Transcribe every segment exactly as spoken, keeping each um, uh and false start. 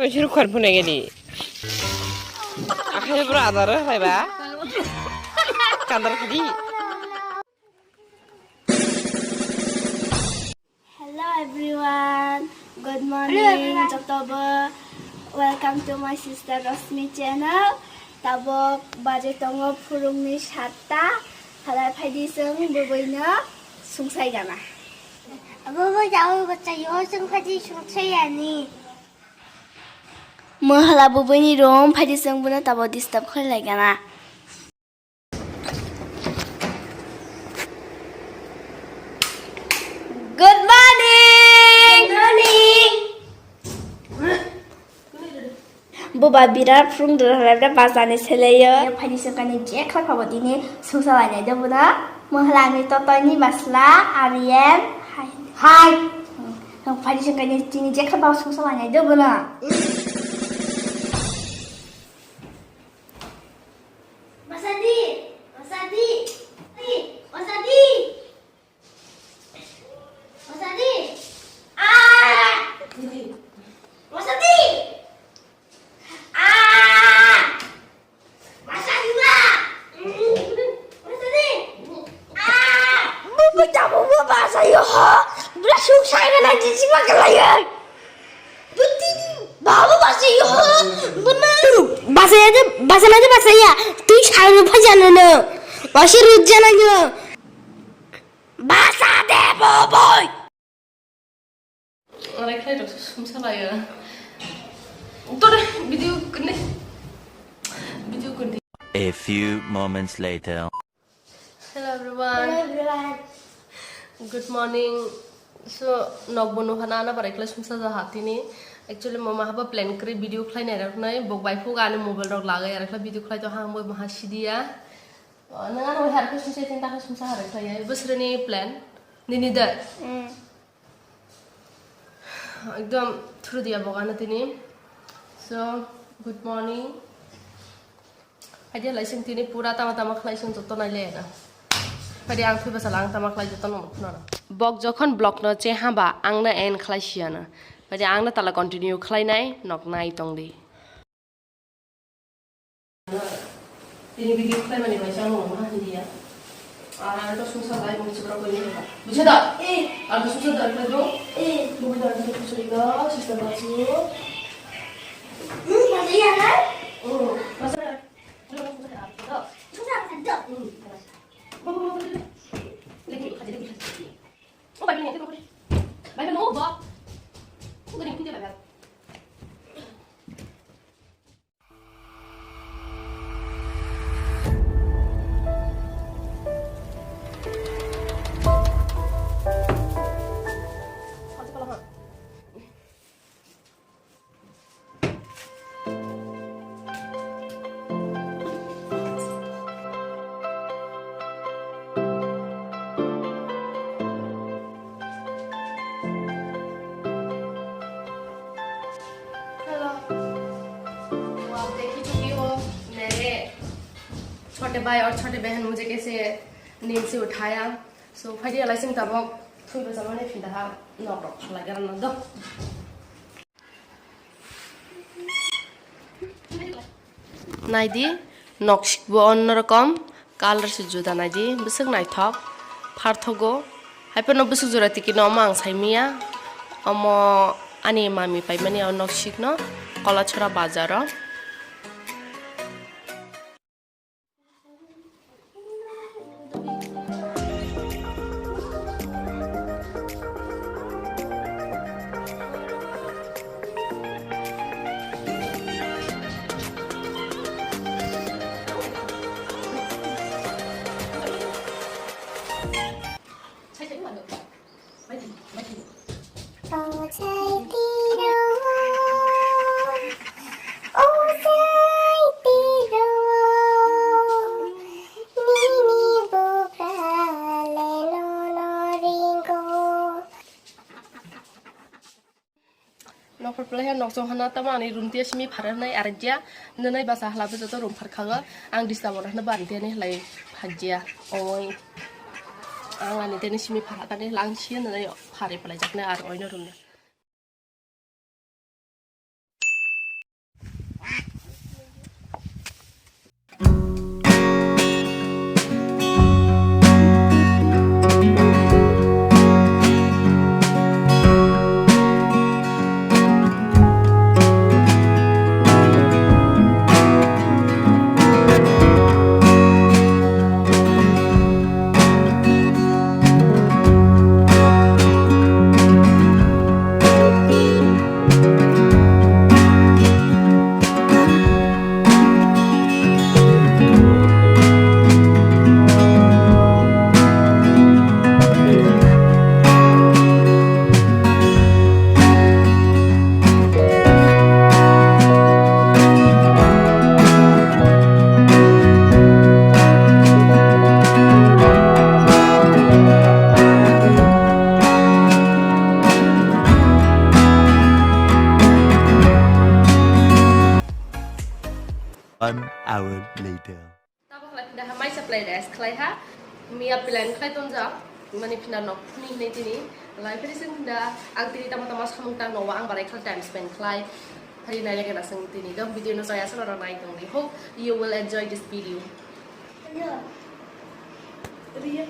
Sir kwan phunai gedi. Akhai bro adar hai ba. Kandar kadi. Hello everyone. Good morning. Hello everyone. Jotobo. Welcome to my sister Rosmi channel. Tabok baje tongo phurungni satta. Halai phaidi song bubuino sungsai gana. Abo bo jao bacha yo sung phaidi sungsai ani. Mohala bubuini room phaidi song buno tabo disturb khlai gana. Good morning. Good morning. Buba birat phurung dora halai bra bajani seleyo. Phaidi song kani je khlai phabo tini sungsai nai do buno. Mohala ni totoni basla Aryan. Hai. Hai. Nang phaidi song kani tini je khlai phabo sungsai nai do buno. Basadi, basadi, basadi, basadi. Ah! Basadi. Ah! Basadi ba. Basadi. Ah! Bubu tabu bubu basayo. Bula sungsai na jisi makalai. Babu basi yo. Buna. Basaya de, basana de basaya. Tui saru phajana no. Basi rujana no. Basa de boy. Ore khlai rok sumsa layo. Tore video kene. Video kene. A few moments later. Hello everyone. Hello everyone. Good morning. So, nokbo nuhana ana barai khlai sumsa jaha tini. Actually, mama haba plan kri video khlai nai rok nai. Bok bai phuga ani mobile rok lagai ara khlai video khlai to hang boi maha sidiya. Nang ano har khe sumsa tin ta khe sumsa har khlai ya. Bosreni plan. Nini da. Mm. Ekdom thuru diya bok ano tini. So, good morning. Phaidi lai sing tini pura tama tama khlai sing joto nai le na. Phaidi ang thwi basa lang tama khlai joto no khna. Bok jokhon block no che haba ang na en khlai siya na. Phaidi ang na tala continue khlai nai nok nai tong di. Tini video khlai mani bai chang no ma hindi ya. Ara to sungsa bai mung chibra koi ni ba. Bisa da? Eh. Ara to sungsa da khlai do. Eh. Mung da to sungsa da sister ba chu. Hmm, ma ya na? Oh, masa. Hello। वो आप देख ही चुकी हो, मैंने छोटे भाई और छोटे बहन मुझे कैसे नींद से उठाया। So, phaidi lai sing tabok thui bwsa mani phinda ha nok rok phalai gara no do. Naidi, nok sikbo onno rokom, colour se juda naidi, bwswk naithok, pharthogo. Haiphano bwswk jora tiki no omo ang saimanya, omo ani mami paimani o nok sikno, Kolachora bazaro. O chai tiro, o chai tiro, nini bugra le nono ringo. Nokphar phalai ha nokchong hana tamo ani room tiya simi phar hwnwi arekja nwnai basa hala bo joto room phar khago ang disturb oro hwnwi bani tiyani hlai phajya oi ang ani tiyani simi phar hakani lang siya nwnai phari phalai jaknai ar oino room no. One hour later. Tabok lai phinda ha maisa play rest khlai ha. Miya plan khlai tonjak. Mani phinda nok phuni hinwi tini. Lai phiri sing phinda ang tini tamo tamo samung tang nogo ang barai khlai time spend khlai. Hari nai lagi nasang tini. Dok video no saya sana nai tong di. Hope you will enjoy this video. Ria. Ria.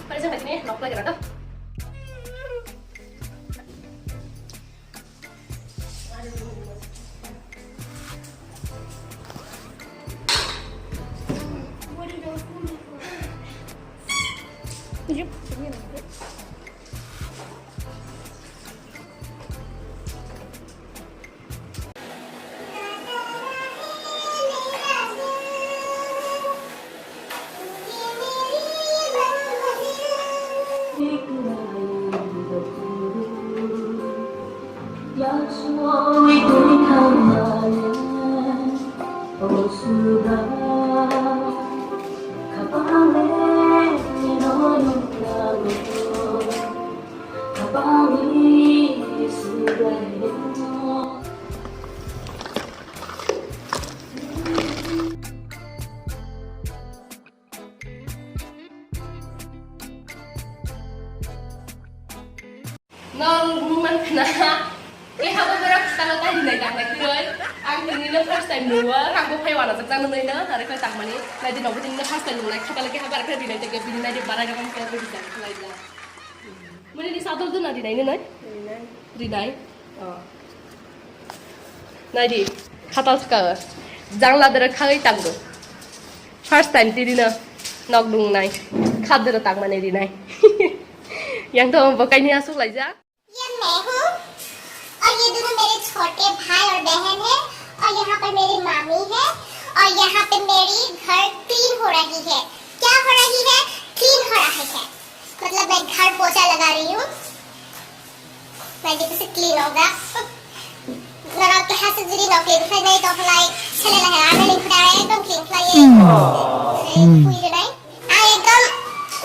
Parijak bai tini nok lai gana to. Nong nungman khna. Khe habo borok talo tai hinai tang nai khiroi. Ang tini no first time nuwa, ang bo phai wana jak jang nai no, nare koi tang mani. Nai di nobo tini no first time nunglai, khatalo khe habo arakhe rinai tege, bini nai di barai rokam khe rinai tang khlai ja. Muni ni sadol duna rinai no nai? Rinai. Rinai. Oh. Nai di, khatal ska. Jangla dara khagwi tang do. First time tini no nok nungnai. Khat dara tang mani rinai. Yang to bo kaini asuk lai ja. ये मैं हूँ और ये दोनों मेरे छोटे भाई और बहन है और यहाँ पर मेरी मामी है और यहाँ पे मेरी घर क्लीन हो रही है। क्या हो रही है? क्लीन हो रही है, मतलब मैं घर पोछा लगा रही हूँ। मैं देखो से क्लीन होगा। Norok keha se jodi nok clean khlai nai tong khlai, sele le hera meli khuda ekdom clean khlai ye. Pui rwnai. Ang ekdom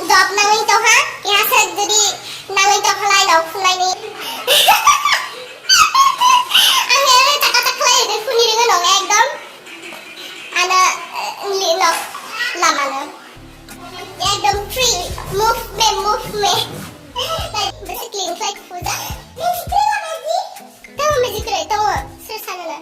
dok nangwi tong ha, keha se jodi nangwi tong khlai nok phunai ni. Ang ere taka tak khlai de phuni ringo nok ekdom. Ano, eh, li nok lama no. Ekdom free, move me, move me. Besi clean khlai phuja. Tamo magic khlai, tamo sir sana na.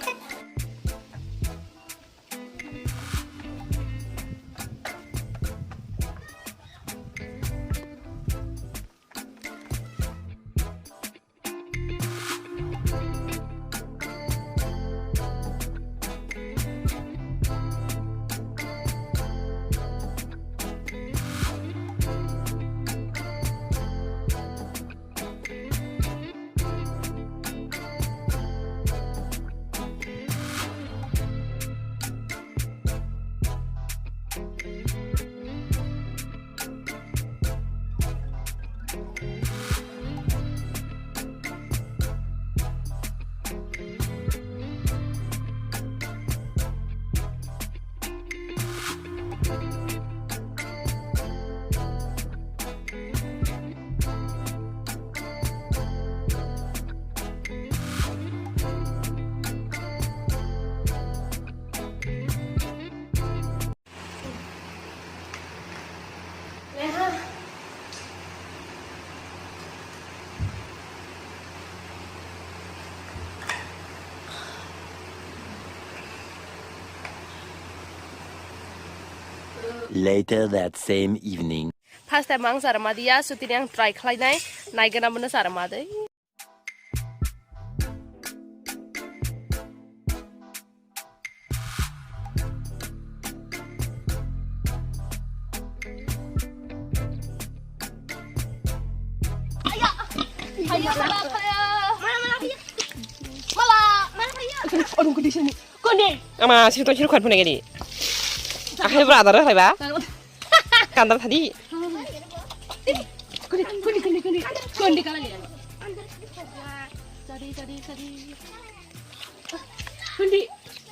Later that same evening. First time ang sarma diya, so tini ang try khlai nai, nai gana bono sarma dei. Ama sini tuh sini kuat punya gini. Akhirnya berada lah, Pak. Kandar tadi. Kundi, kundi, kundi, kundi. Kundi kalang ya. Tadi, tadi, tadi. Kundi,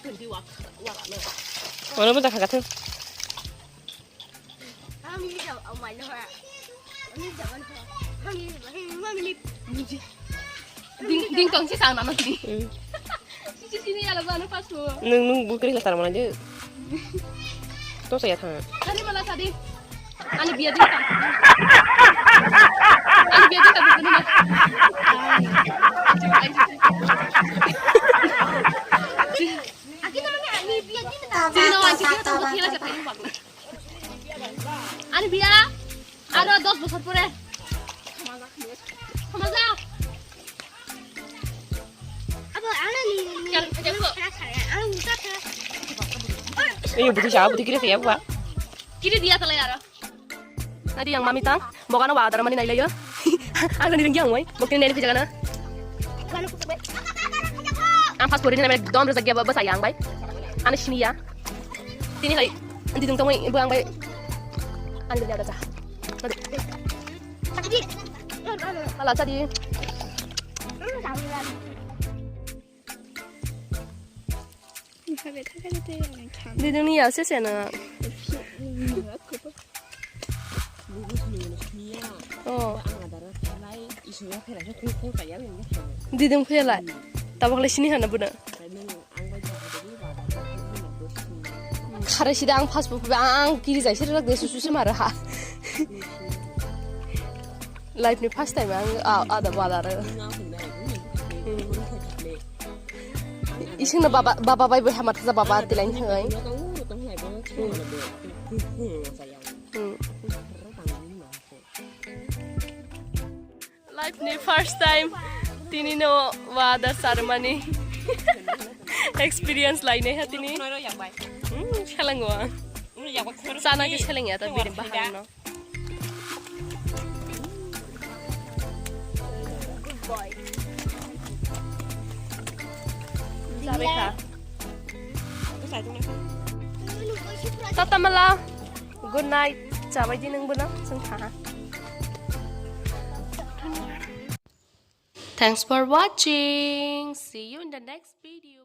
kundi wak, wak ano. Mana pun tak kagak tuh. Kami jauh, oh my lord. Ding, ding tong si sang nama sini. Hmm. Sisi sini ya lagu anu pas mo. Nung, nung bukri la tar mana je. To saya thang. Tadi malah tadi. Ani biya ding tang. Ani biya ding tang. Ani biya. Aro dos bosor pore. Khamaja. Abo, ano ni, ni, ni, Kal-, kal-, ni, kal-, kal-, ano ni, kal-, kal-, Ini butuh siapa? Butuh kiri siapa? Kiri dia tala yara. Tadi yang mami tang, bokano wa adar mani nai layo. Ang tadi ringki ang wai, bokti nai pijak na. Ang pas pori nai dom rasa gya basa yang bai. Ano sini ya. Tini hai, nanti dong tong wai, bu ang bai. Ano dia ada sah. Ala tadi. Diding ni ya se se na. Oh. Diding phela. Tabok le sini hana buna. Khare sida ang fast food ang kiri jai sira de susu se mara ha. Life ni first time ang a, ada bala ra. Ising na baba, baba bai bai hamar thaja baba tilain hangai. Hmm. Life ni first time tini no wa da sarmani experience lai ne ha tini. Hmm, selang wa. Sana ke selang ya ta birim bahar no. Tata mala. Good night. Chabai di nang bono. Sung tha. Thanks for watching. See you in the next video.